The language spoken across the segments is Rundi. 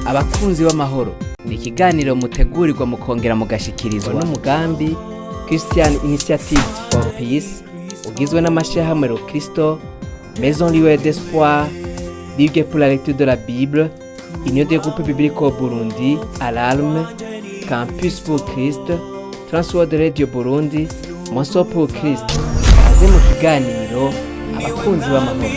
Abakunzi b'amahoro ni ikiganiro mutegurirwa mukongera mugashikirizwa n'umugambi Christian Initiatives for Peace, ugizwe n'amashirahamwe Rokristo, Maison Lueur d'Espoir, Ligue pour la lecture de la Bible, Union des groupes bibliques au Burundi, Alarme, Campus pour Christ, Transworld Radio Burundi, Moso pour Christ. Kaze mu kiganiro Abakunzi b'amahoro.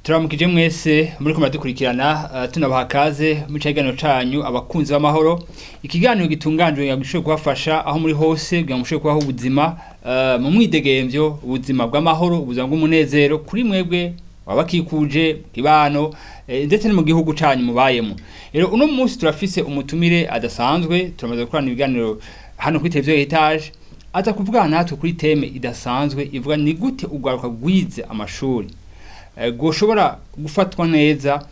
Turamukije mwese muri ko muradukurikirana, tunabaha kaze mu kiganiro canyu Abakunzi b'amahoro, ikiganiro gitunganjwe kugira ngo gishobore kubafasha aho muri hose, kugira ngo mushobore kubaho ubuzima mu mwidegemvyo, ubuzima bw'amahoro, ubuzima bw'umunezero kuri mwebwe wabakikuje kibano, ndetse no mu gihugu canyu mubayemo. Rero uno munsi turafise umutumire adasanzwe. Turamaze gukorana ibiganiro hano kuri televiziyo Heritage. Aza kuvugana natwe kuri thème idasanzwe ivuga ni gute urwaruka rwize amashuri goshobora gufatwa neza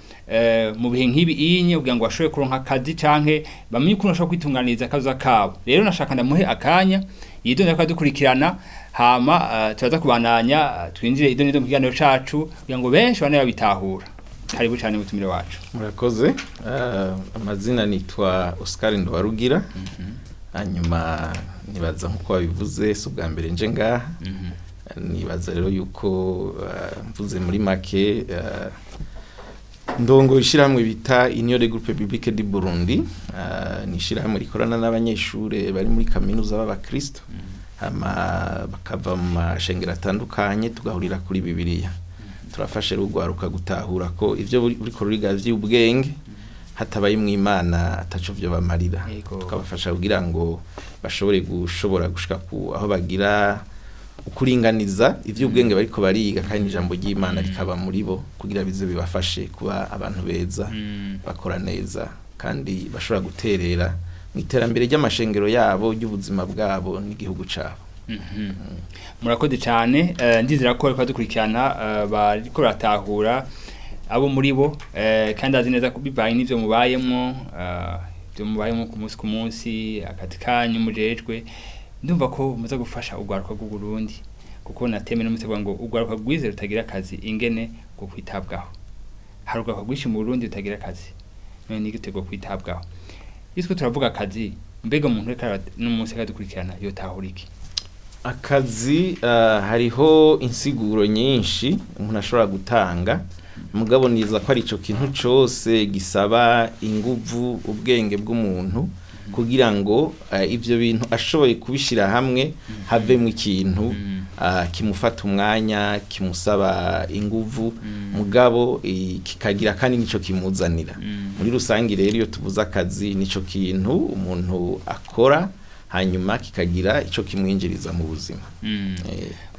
mu bihe nk'ibi inye, kugira ngo bashobore kuronka akazi canke bamenye ukuntu bashobora kwitunganiriza akazi kabo. Rero nashaka ndamuhe akanya yidonda ko adukurikirana, hama turaza kubandanya, twinjire idonido mu kiganiro cacu kugira ngo benshi bane babitahura. Karibu cane, mutumire wacu. Murakoze. Amazina nitwa Oscar Ndowarugira. Hanyuma nibaza nkuko wabivuze, si ubwa mbere nje ngaha. Nibaza rero yuko mvuze muri make, ndongo ishyirahamwe bita Union des Groupes Bibliques du Burundi. Ni ishyirahamwe rikorana n'abanyeshure bari muri kaminuza b'abakristo, hama bakava mu mashengero atandukanye, tugahurira kuri Bibiliya. Turafashe rero urwaruka gutahura ko ivyo uriko ruriga vy'ubwenge hatabaye mu Imana ataco vyo bamarira. Tukabafasha kugira ngo bashobore gushobora gushika ku aho bagira ukuringaniza ivy'ubwenge bariko bariga kandi ijambo ry'Imana rikaba muri bo, kugira bize bibafashe kuba abantu beza, bakora neza kandi bashobora guterera mu iterambere ry'amashengero yabo, ry'ubuzima bwabo n'igihugu cabo. Murakoze cyane. Ndizera ko bariko badukurikirana, bariko baratahura abo muri bo, kandi azi neza ko bivanye n'ivyo mubayemwo, ivyo mubayemwo ku munsi ku munsi, akazi kanyu mujejwe, ndumva ko muza gufasha urwaruka rw'u Burundi, kuko nateme n'umutego ngo urwaruka rwize rutagira akazi ingene rwo kwitabwaho. Hari urwaruka rwinshi mu Burundi rutagira akazi, none ni gute rwo kwitabwaho? Iyo turiko turavuga akazi, mbega umuntu reka n'umunsi akadukurikirana yotahura iki? Akazi, hariho insiguro nyinshi umuntu ashobora gutanga, mugabo niza ko ari ico kintu cose gisaba inguvu, ubwenge bw'umuntu, kugira ngo ivyo bintu ashoboye kubishira hamwe havemwo ikintu kimufata umwanya, kimusaba inguvu, mugabo kikagira kandi nico kimuzanira. Muri rusangi rero, iyo tuvuze akazi, nico kintu umuntu akora hanyuma kikagira ico kimwinjiriza mu buzima.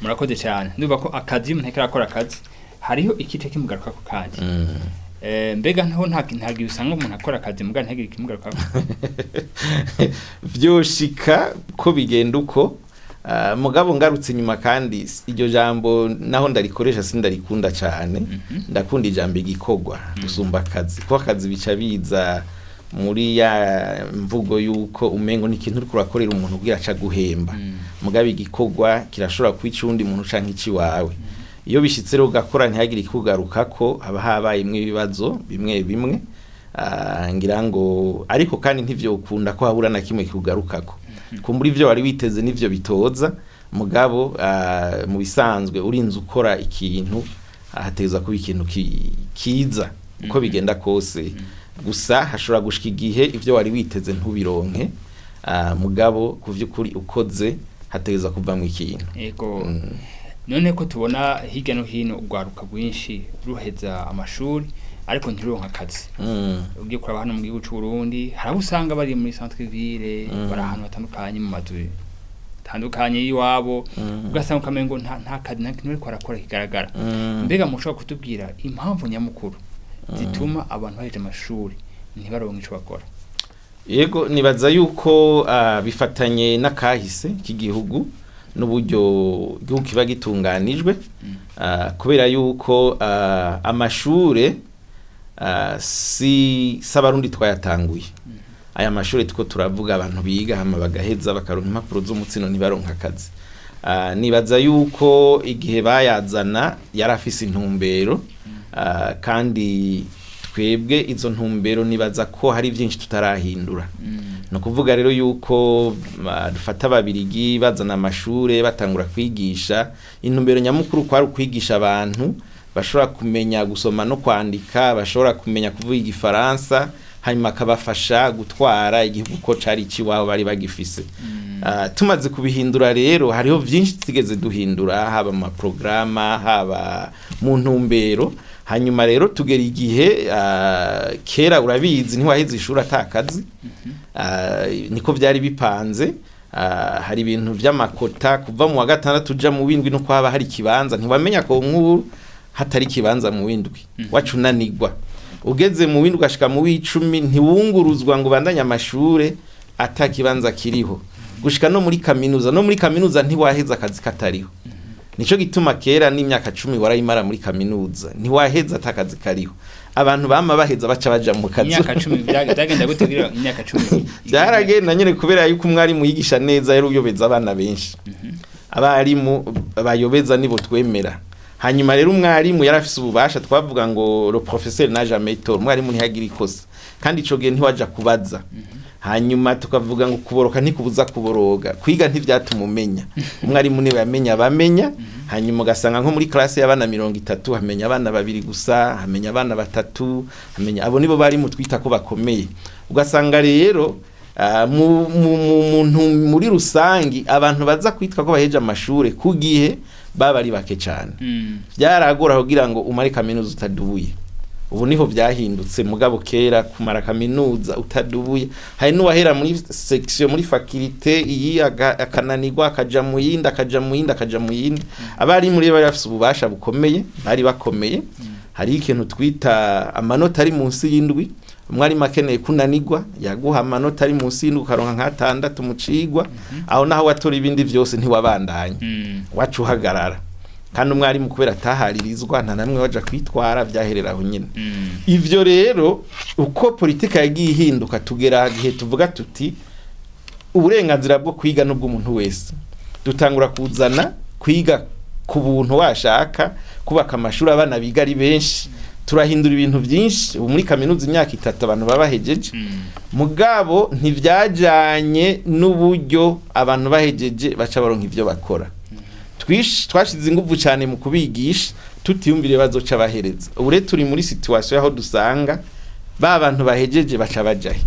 Murakoze cyane. Ndumva ko akazi, umuntu ariko arakora akazi, hariho ikice kimugarukako kandi. Mbega ntaho nta gihe usanga umuntu akora akazi muga ntagire ikimugarukako? Vyoshika ko bigenda uko, mugabo ngarutse inyuma kandi iryo jambo naho ndarikoresha sindarikunda cane. Ndakunda ijambo igikorwa gusumba akazi, kuko akazi bica biza muri ya mvugo yuko umengo ni ikintu uriko urakorera umuntu kugira aca guhemba. Mugabo igikorwa kirashobora kuba icundi muntu canke iciwawe. Iyo bishitse rero ugakora ntihagire ikugarukako, haba habayemwo ibibazo bimwe bimwe. Ngira ngo ariko kandi ntivyokunda ko habura na kimwe kikugarukako. Kumbura ivyo wari witeze nivyo bitoza, mugabo mu bisanzwe urinze ukora ikintu hategerezwa kuba ikintu kiza uko bigenda kose. Gusa hashobora gushika igihe ivyo wari witeze ntubironke, mugabo ku vy'ukuri ukoze hategerezwa kuvamwo ikintu. Yego. None ko tubona hirya no hino urwaruka rwinshi ruheza amashuri ariko ntiruronke akazi, ugiye kuraba hano mu gihugu c'u Burundi, hari abo usanga bari muri centre ville, bari ahantu hatandukanye mu mazu atandukanye y'iwabo, ugasanga ukamengo nta kazi, nta kintu bariko barakora kigaragara. Mbega mushobora kutubwira impamvu nyamukuru zituma abantu baheje amashuri ntibaronke ico bakora? Yego, nibaza yuko bifatanye n'akahise k'igihugu n'uburyo igihugu kiba gitunganijwe, kubera yuko amashure si s'Abarundi twayatanguye. Aya mashure tuko turavuga, abantu biga hama bagaheza bakaronka impapuro z'umutsino ntibaronka akazi. Nibaza yuko igihe bayazana yari afise intumbero, kandi twebwe izo ntumbero nibaza ko hari byinshi tutarahindura. Ni ukuvuga rero yuko dufata ababirigi bazana amashure batangura kwigisha, intumbero nyamukuru kwari ukwigisha abantu bashobora kumenya gusoma no kwandika, bashobora kumenya kuvuga igifaransa, hanyuma akabafasha gutwara igihugu ko cari ikiwabo bari bagifise. Tumaze kubihindura rero, hariho byinshi tutigeze duhindura, haba mu maporogaramu, haba mu ntumbero. Hanyuma rero tugera igihe, kera urabizi ntiwaheze ishuri atakazi. Niko byari bipanze. Hari ibintu vy'amakota kuva mu wa gatandatu uja mu windwi, nuko haba hari ikibanza. Ntiwamenya ko nkuru hatari ikibanza mu windwi, wacu unanigwa ugeze mu windwi ugashika mu w'icumi, ntiwunguruzwa ngo ubandanye amashure ata kibanza kiriho, gushika no muri kaminuza. No muri kaminuza ntiwaheza akazi katariho. Nico gituma kera n'imyaka 10 warayimara muri kaminuza, ntiwaheza atakazi kariho. Abantu bama baheza baca baja mu kazi. Imyaka 10 byagenda gute kugira imyaka 10? Byaragenda nyene kubera yuko umwarimu yigisha neza, yari uyobeza abana benshi. Abarimu bayobeza nibo twemera. Hanyuma rero umwarimu yari afise ububasha, twavuga ngo le professeur n'a jamais tort, umwarimu ntiyagira ikosa, kandi ico gihe ntiwaja kubaza. Hanyuma tukavuga ngo kuboroka ntikubuza kuboroga, kwiga ntivyatuma umenya, umwarimu niwe yamenya abamenya. Hanyuma ugasanga nko muri classe y'abana 30 hamenya abana babiri gusa, hamenya abana batatu, hamenya abo nibo bari mu twita ko bakomeye. Ugasanga rero muri rusangi abantu baza kwitwa ko baheje amashure ku gihe baba ari bake cyane. Byaragora kugira ngo umare kaminuza utadubuye. Ubu niho byahindutse, mugabo kera kumara kaminuza utadubuye, hari n'uwahera muri section, muri faculté iyi, akananirwa akaja mu yindi, akaja mu yindi, akaja mu yindi. Abarimu rero bari bafise ububasha bukomeye, bari bakomeye. Hari ikintu twita amanota ari munsi y'indwi. Umwarimu akeneye kunanirwa yaguha amanota ari munsi y'indwi, ukaronka nk'atandatu mu cigwa. Aho naho watora ibindi vyose ntiwabandanya, waca uhagarara. Kandi umwarimu kubera ataharirizwa, nta namwe waja kwitwara, vyaherera aho nyene. Ivyo rero uko politika yagiye ihinduka, tugera gihe tuvuga tuti uburenganzira bwo kwiga n'ubw'umuntu wese. Dutangura kuzana kwiga ku buntu, washaka kubaka amashuri abana biga ari benshi. Turahindura ibintu byinshi. Ubu muri kaminuza imyaka 3 abantu baba bahejeje. Mugabo ntivyajanye n'uburyo abantu bahejeje baca baronka ivyo bakora. Twashize ingufu cyane mu kubigisha, tutiyumvire bazoca bahereza. Ubu rero turi muri situation aho dusanga ba bantu bahejeje baca bajahe,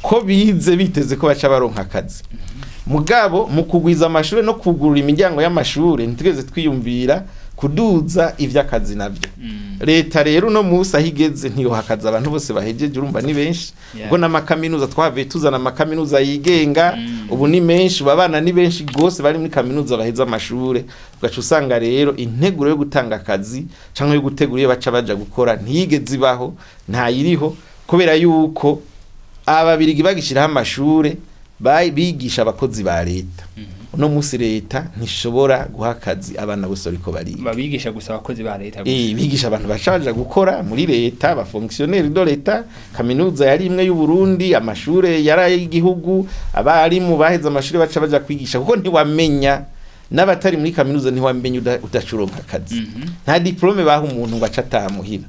ko bize biteze ko baca baronka akazi. Mugabo mu kugwiza amashure no kugurura imiryango y'amashure, ntitwigeze twiyumvira kuduza ivy'akazi navyo. Leta rero uno munsi aho igeze ntiyohakaza abantu bose bahejeje, urumva ni benshi. Ubwo n'amakaminuza twavuye tuzana amakaminuza yigenga, ubu ni menshi, ubu abana ni benshi gose bari muri kaminuza baheza amashure. Ugaca usanga rero integuro yo gutanga akazi canke yo gutegura iyo baca baja gukora ntiyigeze ibaho, ntayiriho, kubera yuko ababirigi bagishiraho amashure bigisha abakozi ba leta. Uno munsi leta ntishobora guha akazi abana bose bariko bariga. Babigisha gusa abakozi ba leta gusa. Bigisha abantu bashaje gukora muri leta, ba fonctionnaire de l'État. Kaminuza yari imwe y'u Burundi, amashure yari ay'igihugu, abarimu baheze amashure baca baja kwigisha, kuko ntiwamenya n'abatari muri kaminuza, ntiwamenya udacuronka akazi. Nta diplôme baha umuntu ngo ace atamuhira.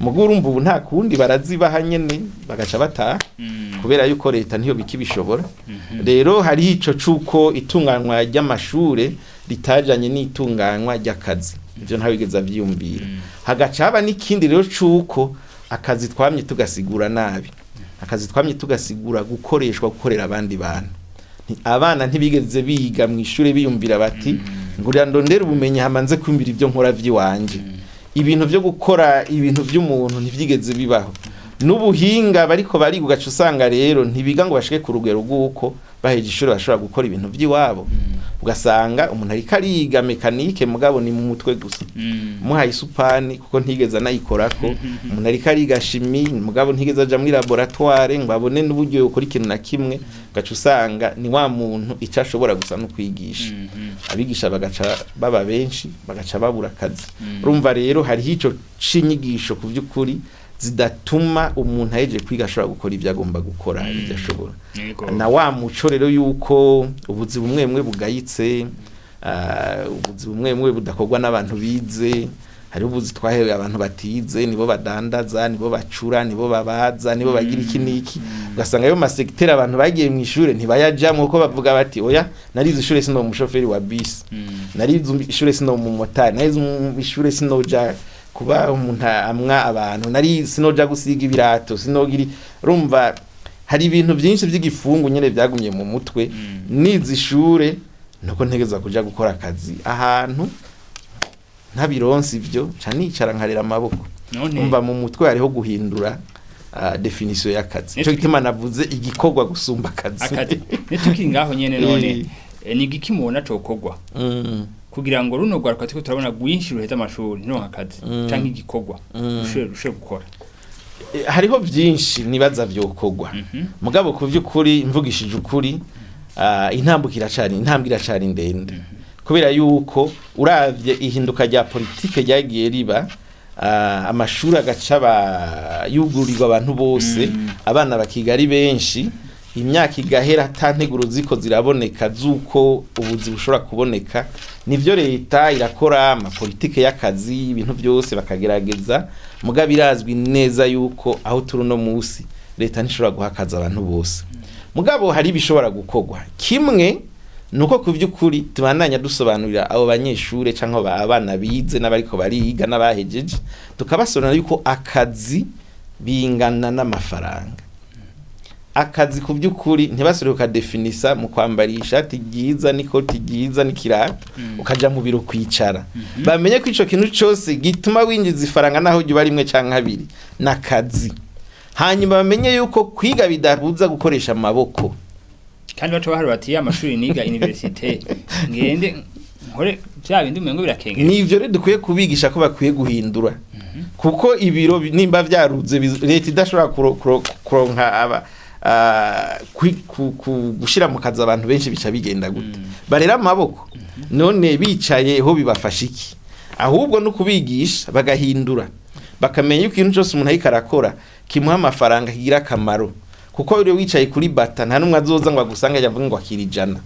Mugo urumva ubu nta kundi, barazibaha nyene bagaca bataha, kubera yuko leta ntiyo bikibishobora. Rero hari ico cuko itunganywa ry'amashure ritajanye n'itunganywa ry'akazi, ivyo ntawigeze avyiyumvira. Hagaca haba n'ikindi rero cuko akazi twamye tugasigura nabi. Akazi twamye tugasigura gukoreshwa, gukorera abandi bantu. Abana ntibigeze biga mu ishure biyumvira bati ngurira ndondera ubumenyi hamanze kwiyumvira ibyo nkora vy'iwanje. Ibintu vyo gukora ibintu vy'umuntu ntivyigeze bibaho. N'ubuhinga bariko bariga, ugaca usanga rero ntibiga ngo bashike ku rugero rw'uko baheje ishuri bashobora gukora ibintu vy'iwabo. Ugasanga umuntu ariko ariga mécanique, mugabo ni mu mutwe gusa, muhaye isupani kuko ntigeze anayikorako. Umuntu ariko ariga chimie, mugabo ntigeze aja muri laboratoire ngo abone n'uburyo yokora ikintu na kimwe. Ugaca usanga ni wa muntu ico ashobora gusa no kwigisha. Abigisha bagaca baba benshi, bagaca babura akazi. Urumva rero hariho ico c'inyigisho ku vy'ukuri zidatuma umuntu ahejeje kwiga ashobora gukora ibyo agomba gukora, ibyo ashobora. Yego. Na wa muco rero yuko ubuzi bumwe bumwe bugayitse. Ubuzi bumwe bumwe budakorwa n'abantu bize. Hariho ubuzi twahewe abantu batize, nibo badandaza, nibo bacura, nibo babaza, nibo bagira iki n'iki. Ugasanga ayo ma secteurs abantu bagiye mu ishure ntibayajamwo, kuko bavuga bati: "Oya, narize ishure, sino umushoferi wa bisi, narize ishure, sino umumotari, narize ishure, sinoja kuba umuntu amwa abantu, nari sinoja gusiga ibirato, sinogira." Urumva hari ibintu byinshi by'igifungu nyene byagumye mu mutwe: nize ishure nuko ntegeza kuja gukora akazi ahantu, ntabironse ivyo ca nicara nkarera amaboko. None Umva, mu mutwe hariho guhindura définition y'akazi. Nico gituma navuze igikorwa gusumba akazi. Akazi nitukiri ngaho nyene none, ni igiki mubona cokorwa kugira ngo runo rwaruka turiko turabona rwinshi ruheza amashuri ntironke akazi canke igikorwa rushobe gukora? Hariho byinshi nibaza vyokorwa. Mugabo ku by'ukuri, mvugishije ukuri, intambwe iracari ndende, kubera yuko uravye ihinduka rya politike ryagiye riba, amashuri agaca yugurirwa abantu bose, abana bakiga ari benshi, imyaka igahera ata nteguro ziko ziraboneka z'uko ubuzi bushobora kuboneka. Nivyo, leta irakora amapolitike y'akazi, ibintu byose bakagerageza, mugabo irazwi neza yuko aho turi uno munsi leta ntishobora guha akazi abantu bose. Mugabo hari ibishobora gukorwa. Kimwe nuko ku by'ukuri tubandanya dusobanurira abo banyeshure cyangwa abana bize n'abariko bariga n'abahejeje, tukabasobanurira yuko akazi bingana n'amafaranga. Akazi ku by'ukuri ntibasubire kukadefinisa mu kwambara ishati ryiza n'ikoti ryiza n'ikirato, ukaja mu biro kwicara. Bamenye ko ico kintu cose gituma winjiza ifaranga, naho ujya rimwe canke abiri, n'akazi. Hanyuma bamenye yuko kwiga bidabuza gukoresha amaboko. Kandi baca bahari bati: "Ya mashuri niga université, ngende nkore vya bindi umengo birakengera." Nivyo rero dukwiye kubigisha ko bakwiye guhindura, kuko ibiro nimba vyaruze, leta idashobora kuronka aba gushira mu kazi abantu benshi, bica bigenda gute? Barera amaboko none bicaye ho bibafasha iki? Ahubwo no kubigisha bagahindura, bakamenya yuko ikintu cyose umuntu ariko arakora kimuha amafaranga kigira akamaro, kuko iyo wicaye kuri bata nta n'umwe azoza ngo agusange avuge ngo akira 100.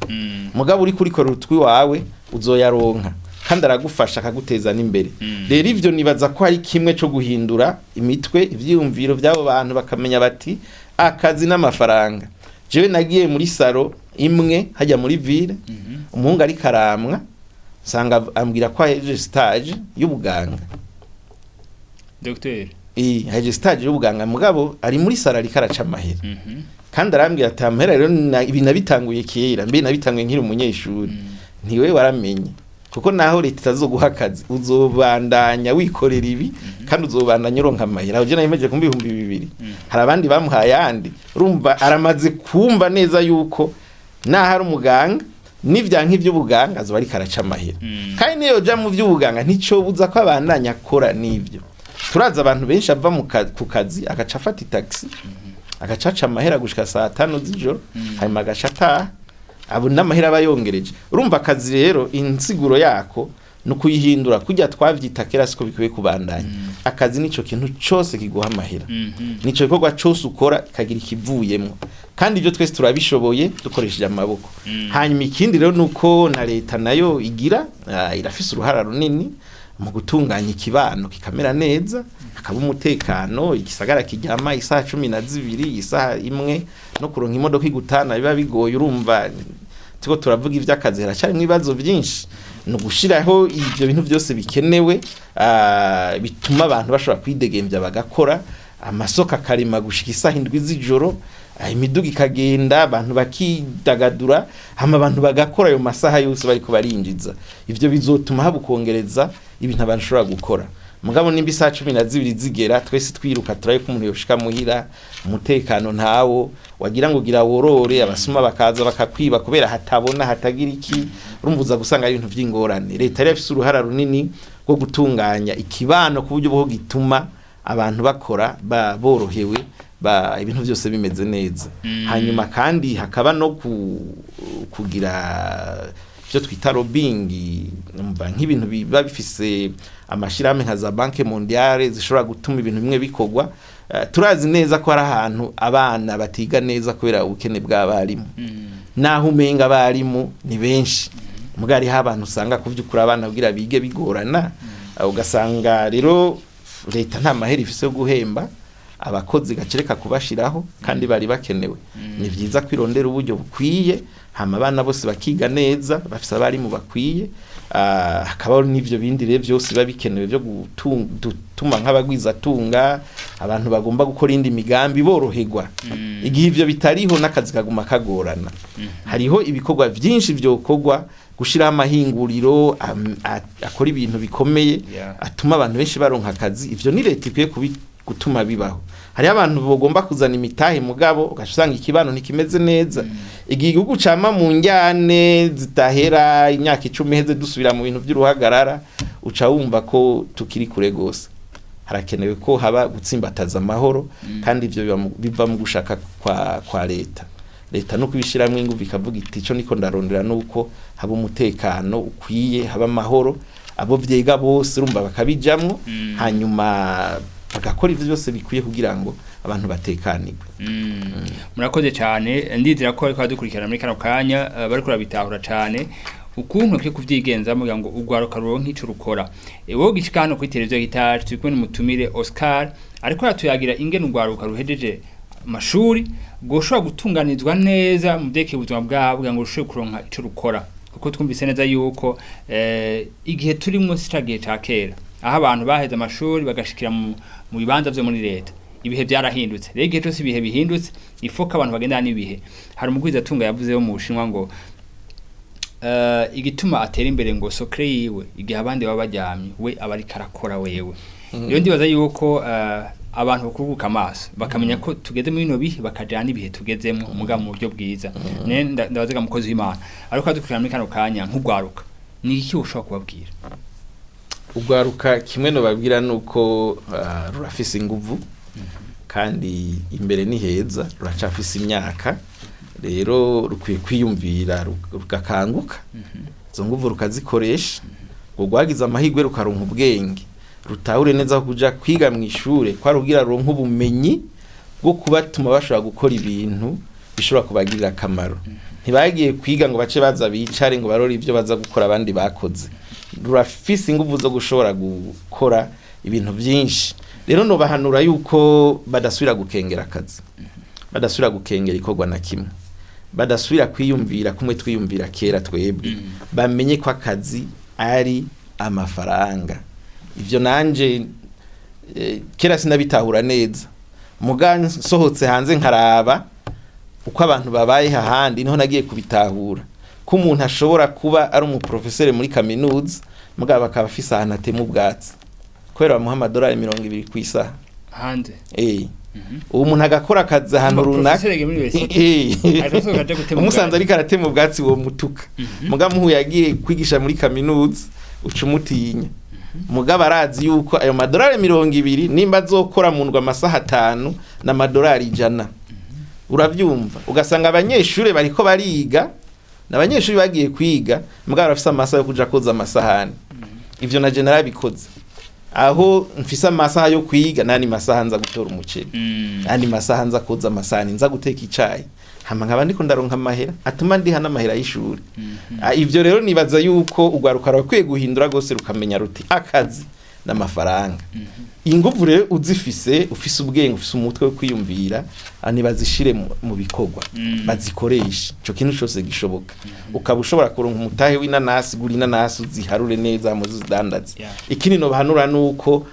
Mugabo uri kurikorera utwi wawe uzoyaronka, kandi aragufasha akaguteza n'imbere. Rero ivyo nibaza ko hari kimwe co guhindura imitwe, ivyiyumviro by'abo bantu, bakamenya bati akazi n'amafaranga. Jewe nagiye muri salon imwe hajya muri ville, umuhungu ariko aramwa, nsanga ambwira ko ahejeje stage y'ubuganga. Docteur. Eh, ahejeje stage y'ubuganga, mugabo ari muri salon ariko araca amahera. Kandi arambwira ati: "Amahera rero ibi nabitanguye kera, mbe nabitanguye nkiri umunyeshuri." Ntiwe waramenye, kuko naho leta itazoguha akazi uzobandanya wikorera ibi, kandi uzobandanya uronka amahera. Aho je nayimeje ku 2000, hari abandi bamuhaye ayandi. Urumva aramaze kumva neza yuko naho ari umuganga, n'ivyanka ivy'ubuganga azoba ariko araca amahera. Kandi niyo yoja mu vy'ubuganga nticobuza ko abandanya akora n'ivyo. Turazi abantu benshi ava ku kazi agaca afata itaxi, agaca aca amahera gushika saa 5 z'ijoro, hanyuma agaca ataha, abo n'amahera aba yongereje. Urumva akazi rero insiguro yako ni ukuyihindura. Kurya twavyita kera siko bikwiye kubandanya. Akazi nico kintu cose kiguha amahera, nico gikorwa cose ukora kagira ikivuyemwo, kandi ibyo twese turabishoboye dukoresheje amaboko. Hanyuma ikindi rero nuko na leta nayo igira irafise uruhara runini mu gutunganya ikibano kikamera neza, hakaba umutekano, igisagara kiryama isaha 12, isaha 1, no kuronka imodoka igutana biba bigoye. Urumva turiko turavuga ivy'akazi, haracarimwo ibibazo vyinshi. Ni ugushiraho ivyo bintu byose bikenewe, bituma abantu bashobora kwidegemvya bagakora, amasoko akarima gushika isaha 7 z'ijoro, imiduga ikagenda, abantu bakidagadura, hama abantu bagakora ayo masaha yose bariko barinjiza. Ivyo bizotuma haba ukongereza ibintu abantu bashobora gukora. Mugabo nimba isaha 12 zigera twese twiruka turabe ko umuntu yoshika muhira, umutekano ntawo, wagira ngo gira worore, abasuma bakaza bakakwiba kubera hatabona hatagira iki, urumva uza gusanga ari ibintu vy'ingorane. Leta rero ifise uruhara runini rwo gutunganya ikibano ku buryo bwo gituma abantu bakora borohewe, ibintu byose bimeze neza. Hanyuma kandi hakaba no kugira ibyo twita lobbying, umva nk'ibintu biba bifise amashirahamwe nka za Banque Mondiale zishobora gutuma ibintu bimwe bikorwa. Turazi neza ko hari ahantu abana batiga neza kubera ubukene bw'abarimu, naho umenga abarimu ni benshi. Muga hariho abantu usanga kuvyukura abana kugira bige bigorana. Ugasanga rero leta nta mahera ifise yo guhemba abakozi, gacereka kubashiraho kandi bari bakenewe. Ni vyiza kwirondera uburyo bukwiye, hama abana bose bakiga neza bafise abarimu bakwiye. Hakabaho n'ivyo bindi rero vyose biba bikenewe vyo gutuma nk'abagwizatunga, abantu bagomba gukora indi migambi boroherwa. Igihe ivyo bitariho, n'akazi kaguma kagorana. Hariho ibikorwa vyinshi vyokorwa, gushiraho amahinguriro akora ibintu bikomeye atuma abantu benshi baronka akazi. Ivyo ni leta ikwiye gutuma bibaho. Hariho abantu bagomba kuzana imitahe, mugabo ugaca usanga ikibano ntikimeze neza. Igihe igihugu cama mu njyane zitahera, imyaka 10 iheze dusubira mu bintu vy'uruhagarara, uca wumva ko tukiri kure gose. Harakenewe ko haba gutsimbataza amahoro, kandi ivyo biva mu gushaka kwa leta. Leta no kubishiramwo inguvu, ikavuga iti ico niko ndarondera nuko haba umutekano ukwiye, haba amahoro, abo vyega bose urumva bakabijamwo, hanyuma bagakora ivyo byose bikwiye kugira ngo abantu batekanirwe. Murakoze cyane. Ndizera ko bariko badukurikirana muri kano kanya bariko barabitahura cyane ukuntu bakwiye kuvyigenzamo kugira ngo urwaruka ruronke ico rukora. Wowe gishika hano kuri televiziyo Hitaje, turi kumwe n'umutumire Oscar, ariko aratuyagira ingene urwaruka ruhejeje amashuri rwoshobora gutunganizwa neza mu vyerekeye ubuzima bwabo kugira ngo rushobore kuronka ico rukora, kuko twumvise neza yuko igihe turimwo si ca gihe ca kera aho abantu baheze amashuri bagashikira mu bibanza vyo muri leta. Ibihe byarahindutse. Rero igihe cyose ibihe bihindutse, ifoka abantu bagendana n'ibihe. Hari umugwizatunga yavuze wo mu Bushinwa ngo igituma atera imbere ngo sokre yiwe, igihe abandi baba baryamye we aba ariko arakora wewe. Rero ndibaza yuko abantu bakurubuka amaso bakamenya ko tugeze muri bino bihe, bakajana n'ibihe tugezemo muga mu buryo bwiza. Ne ndabazaga mukozi w'Imana ariko adukurikirana muri kano kanya, nk'ugwaruka ni iki ushobora kubabwira? Ugwaruka, kimwe nobabwira nuko rurafise inguvu kandi imbere ni heza. Ruracafise imyaka, rero rukwiye kwiyumvira, rugakanguka, izo nguvu rukazikoresha. Ngo rwagize amahirwe rukaronka ubwenge, rutahure neza ko kuja kwiga mu ishure kwari kugira ruronke ubumenyi bwo kubatuma bashobora gukora ibintu bishobora kubagirira akamaro. Ntibagiye kwiga ngo bace baza bicare ngo barore ibyo baza gukora abandi bakoze. Rurafise inguvu zo gushobora gukora ibintu byinshi. Rero nobahanura yuko badasubira gukengera akazi, badasubira gukengera ikorwa na kimwe, badasubira kwiyumvira kumwe twiyumvira kera twebwe. Bamenye ko akazi ari amafaranga. Ivyo nanje kera sinabitahura neza, muga nsohotse hanze nkaraba uko abantu babaye ahandi, niho nagiye kubitahura ko umuntu ashobora kuba ari umuprofeseri muri kaminuza, mugabo akaba afise ahantu atema ubwatsi kubera bamuha amadolari 20 ku isaha. Hanze. Ubu umuntu agakora akazi ahantu runaka. Professeur yagiye muri université. Ariko asohoka aja gutema umusanze ubwatsi. Ariko aratema ubwatsi, uwo mutuka. Mugabo muhuye yagiye kwigisha muri kaminuza, uca umutinya. Mugabo arazi yuko ayo madolari 20, nimba azokora mu ndwi amasaha 5, n'amadolari 100. Uravyumva, ugasanga abanyeshuri bariko bariga, n'abanyeshuri bagiye kwiga, mugabo barafise amasaha yo kuja koza amasahani. Ivyo na je narabikoze, aho mfise amasaha yo kwiga nani masaha nza gutora umuceri, andi masaha nza koza amasahani, nza guteka icayi, hama nkaba ndiko ndaronka amahera atuma ndiha n'amahera y'ishuri. Ivyo rero nibaza yuko urwaruka rurakwiye guhindura rwose, rukamenya ruti akazi n'amafaranga. Inguvu rero uzifise, ufise ubwenge, ufise umutwe wo kwiyumvira, ntibazishire mu bikorwa, bazikoreshe. Ico kintu cose gishoboka. Ukaba ushobora kuronka umutahe w'inanasi, gura inanasi, uziharure neza muzidandaze. Ikindi nobahanura nuko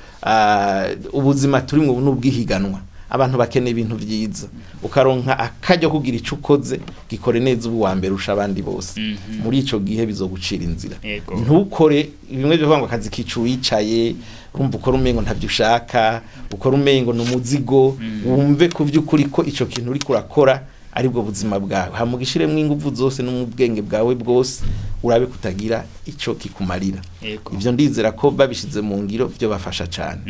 ubuzima turimwo ubu n'ubwihiganwa, abantu bakeneye ibintu vyiza. Ukaronka akaryo kugira ico ukoze, gikore neza, ubu wa mbere urusha abandi bose. Muri ico gihe bizogucira inzira. Ntukore bimwe byo kuvuga ngo akazi kica uwicaye. Urumva, ukora umengo ntavyo ushaka, ukora umengo ni umuzigo. Wumve ku vy'ukuri ko ico kintu uriko urakora aribwo buzima bwawe, hama ugishiremwo inguvu zose no mu bwenge bwawe bwose, urabe kutagira ico kikumarira. Ivyo ndizera ko babishize mu ngiro vyo bafasha cane.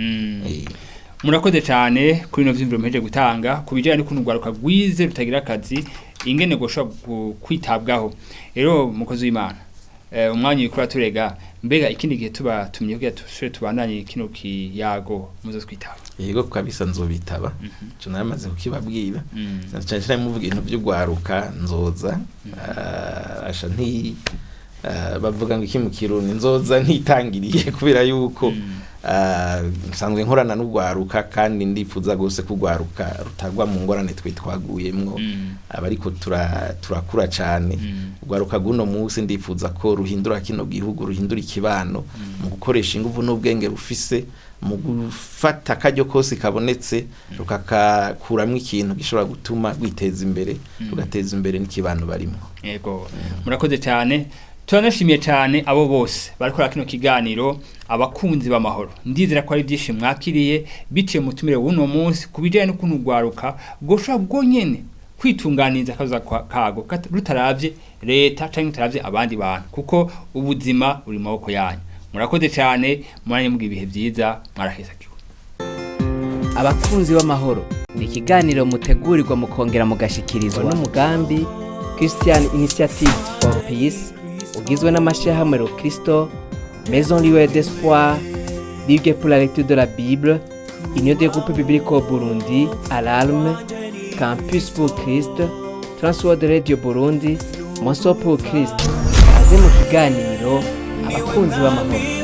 Murakoze cyane kuri ino vyumviro muhejeje gutanga ku bijanye n'ukuntu urwaruka rwize rutagira akazi, ingene goshobora kwitabwaho. Rero mukozi w'Imana, umwanya uriko uraturega. Mbega ikindi gihe tubatumye kugira tusubire tubandanye kino kiyago, muzo twitaba? Yego kabisa, nzobitaba. Ico naramaze kukibabwira. Cyane cyane muvuga ibintu vy'ugwaruka, nzoza. Asha nti Bavuga ngo iki mu Kirundi, nzoza ntitangiriye, kubera yuko nsanzwe nkorana n'urwaruka, kandi ndifuza gose kugwaruka rutagwa mu ngorane twe twaguyemwo, abariko turakura cane. Urwaruka rw'uno munsi ndifuza ko ruhindura kino gihugu, ruhindura ikibano mu gukoresha inguvu n'ubwenge rufise, mu gufata akaryo kose kabonetse rukakakuramwo ikintu gishobora gutuma rwiteza imbere, rugateza imbere n'ikibano barimo. Yego, murakoze cyane. Turanashimiye cyane abo bose barikora kino kiganiro, abakunzi b'amahoro. Ndizera ko ari byinshi mwakiriye biciye mu tumire w'uno munsi ku bijyanye n'ukuntu urwaruka rwoshobora bwonyene kwitunganiriza akaza kago rutaravye leta canke rutaravye abandi bantu, kuko ubuzima buri mu maboko yanyu. Murakoze cyane, muranye mugira ibihe byiza, mwarahezagiwe. Abakunzi b'amahoro ni ikiganiro mutegurirwa mukongera mugashikirizwa n'umugambi Christian Initiative for Peace, ugizwe n'amashyirahamwe Rokristo, Maison Libre d'Espoir, Ligue pour la lecture de la Bible, Union des groupes bibliques au Burundi, Alarme, Campus pour Christ, Transworld Radio Burundi, Monso pour Christ. Aze mu kiganiro abakunzi b'amahoro.